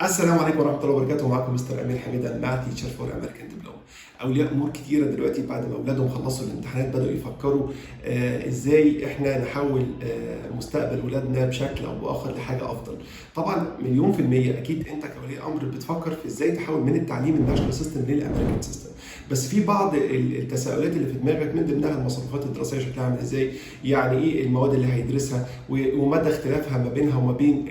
السلام عليكم ورحمة الله وبركاته. معاكم مستر امير حميده مع Teacher for American Diploma. اولياء امور كتيرة دلوقتي بعد ما اولادهم خلصوا الامتحانات بداوا يفكروا ازاي احنا نحول مستقبل ولادنا بشكل او باخر لحاجة افضل. طبعا مليون في المية اكيد انت كولي امر بتفكر في ازاي تحول من التعليم ال national system لل American system، بس في بعض التساؤلات اللي في دماغك، من ضمنها المصروفات الدراسية شكلها عامل ازاي، يعني ايه المواد اللي هيدرسها، ومدى اختلافها ما بينها وما بين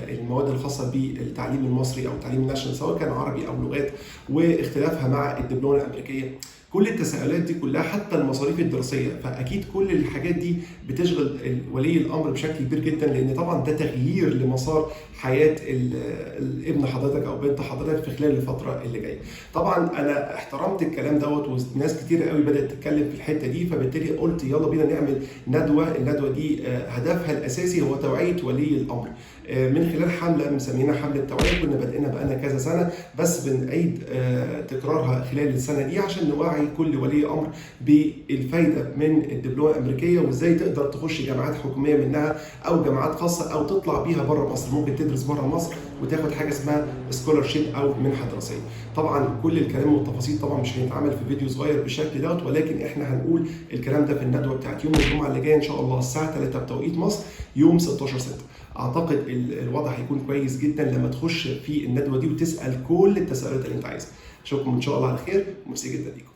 المواد الخاصة بالتعليم المصري او التعليم ال national سواء كان عربي او لغات، واختلافها مع الدبلومه الامريكيه. كل التساؤلات دي كلها، حتى المصاريف الدراسيه، فاكيد كل الحاجات دي بتشغل ولي الامر بشكل كبير جدا، لان طبعا ده تغيير لمسار حياة الابن حضرتك او بنت حضرتك في خلال الفترة اللي جاية. طبعا انا احترمت الكلام دوت، وناس كتير قوي بدات تتكلم في الحتة دي، فبالتالي قلت يلا بينا نعمل ندوه. الندوة دي هدفها الاساسي هو توعيه ولي الامر من خلال حمله مسمينها حمله توعيه، كنا بادئينها بقالنا كذا سنه، بس بنعيد تكرارها خلال السنة دي عشان نوعي كل ولي امر بالفايده من الدبلومه الامريكيه، وازاي تقدر تخش جامعات حكومية منها او جامعات خاصة او تطلع بيها بره مصر. ممكن تدرس بره مصر وتاخد حاجة اسمها scholarship او منحه دراسية. طبعا كل الكلام والتفاصيل طبعا مش هيتعمل في فيديو صغير بالشكل دوت، ولكن احنا هنقول الكلام ده في الندوة بتاعت يوم الجمعة اللي جاية ان شاء الله الساعة 3 بتوقيت مصر يوم 16/6. اعتقد الوضع هيكون كويس جدا لما تخش في الندوة دي وتسال كل التساؤلات اللي انت عايزها. اشوفكم ان شاء الله على خير، وميرسي جدا ليكم.